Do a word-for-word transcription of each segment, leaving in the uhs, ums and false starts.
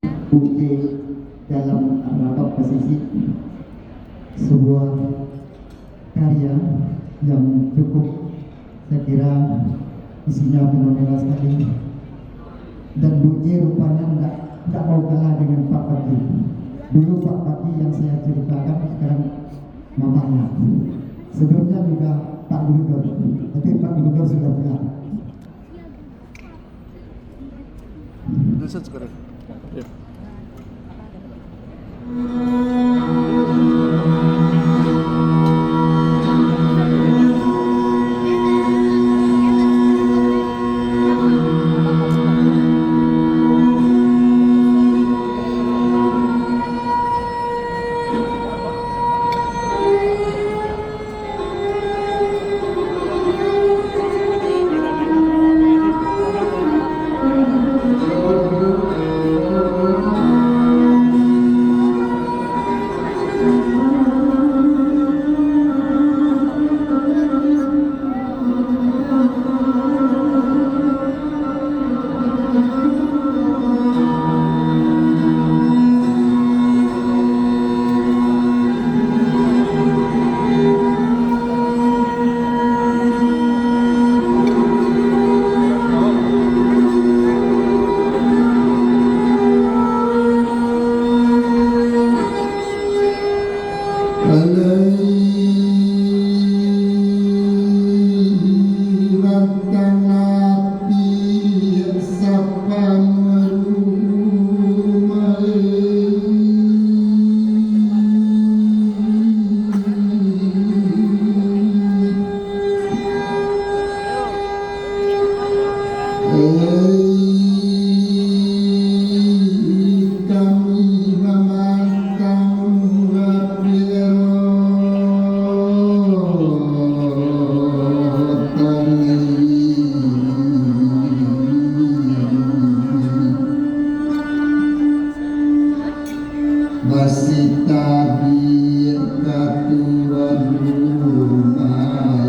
Oke, dalam rapat pesisik, sebuah karya yang cukup, saya kira, isinya fenomenal sekali. Dan Buje rupanya ndak, ndak mau kalah dengan Pak Pati. Dulu Pak Pati yang saya ceritakan, sekarang mamanya. Sebelumnya juga Pak Gubernur, tapi Pak Gubernur sudah pulang. Masih tabik ka tuan rumah.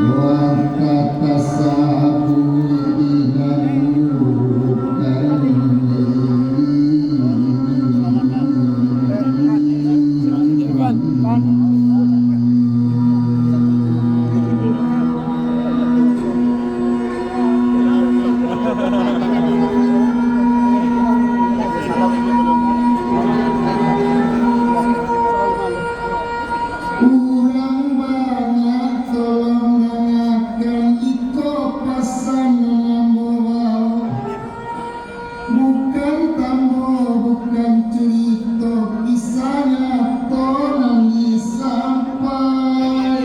Wah, kata sabuik di lalukan. Urang banyak tolong dangakan iko pasan nan ambo baok. Bukan tambo, bukan curito, kisah nyato nan disampaikan.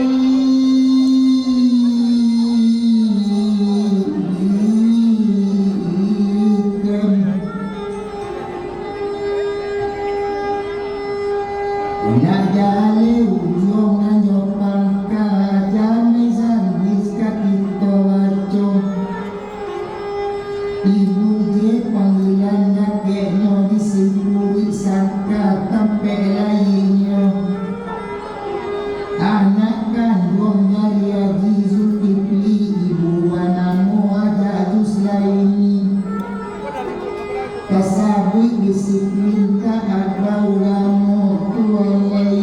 Indak jaleh ujuang nan jo pangka, jamai sandis ka kito baco. Ibu je panggilan dakeknyo di Simpuruik, sangka tampek lahianyo. Anak kanduang dari Haji Zulkifli, ibu banamo Hajah Zuslaini. Tasabuik disiplin, taat baulamo, tuan lai.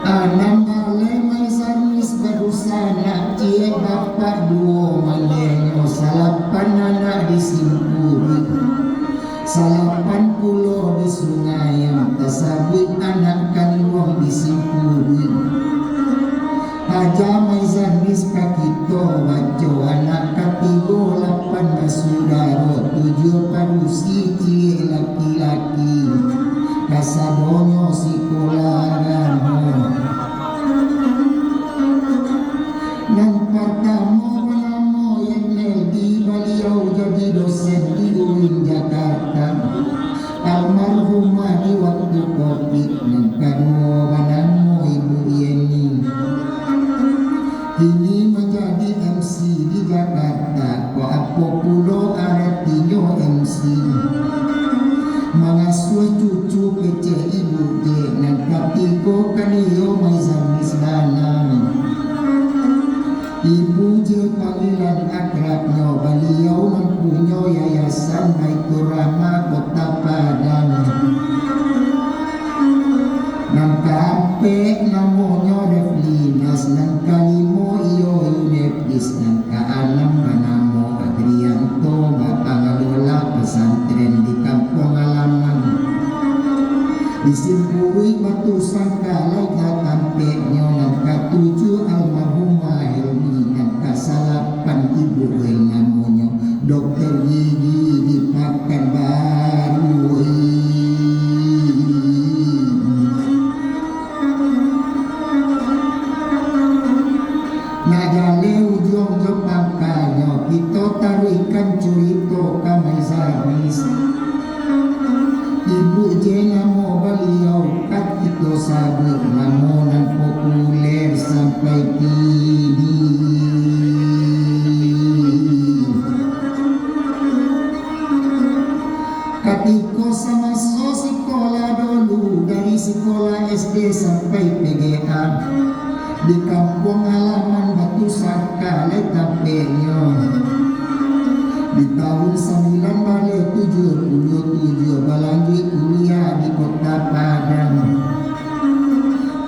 Anam baleh maisanis badusanak, ciek bapak duo malehnyo, salapan anak di Simpuruik, salapan pulo di Sungai Ayam, tasabuik anak kanduang di Simpuruik. Hajah maisanis ka kito baco, anak katigo lapan basudaro, tujuah padusi, ciek laki-laki, kasadonyo sikolah agamo. Nan partamo banamo Yatneldi, baliau jadi dosen di UIN Jakarta. Almarhumah di waktu covid, nan kaduo banamo Ibu Yeni. Kini manjadi M C di Jakarta. Kok Dokter gigi di Pakanbaru. Nak jaleh ujuang jo pangkanyo, kito taruihkan curito ka Maizaris. Ibu je namo baliau, ka kito sabuik namo nan populer sampai kini. Katiko samaso sikola dulu, dari sikola S D sampai P G A, di kampuang halaman Batu Sangka lai tampeknyo. Di tahun sambilan baleh tujuah puluah tujuah, balanjuik kuliah di Kota Padang.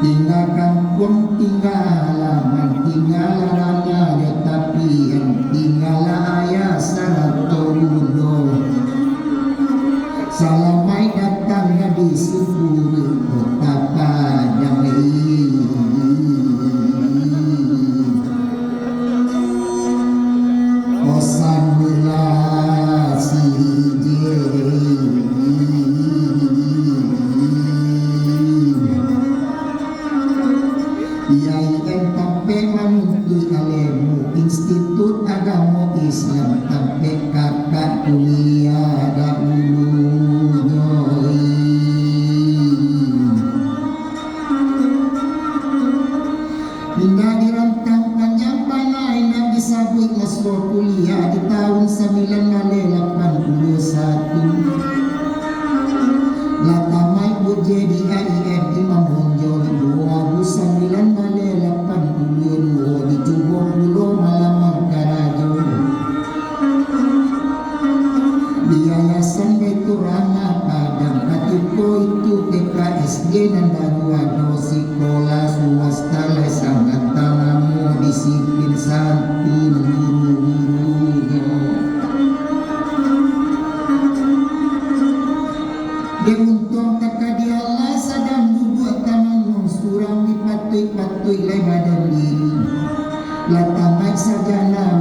Tingga kampuang, tingga halaman, tinggalah anak jo tapian, tinggalah ayah sarato bundo. Salamaik datang gadih sipuruk Kota Padang. Osan bela sijil. I A I N tampek manuntuik alemu, Institut Agamo Islam tampek kakak kuliah dahulunyo. Indak dirantang panjang bana, indak disabuik maso kuliah di tahun sambilan baleh lapan puluah satu. Lah tamaik buek je di A I M Imam Bonjol, duo ribu sambilan baleh lapan puluah duo, dicubo pulo malamang karajo. Di Yayasan Baiturrahmah Padang, katiko itu T K S D nan baru ado, sikola swasta lai sangat tanamo, disiplin santun guru-gurunyo. Dek untuang takadiah lah sadang duduak tamangun, surang dipatuik-patuik lai badan diri. Lah tamaik sarjana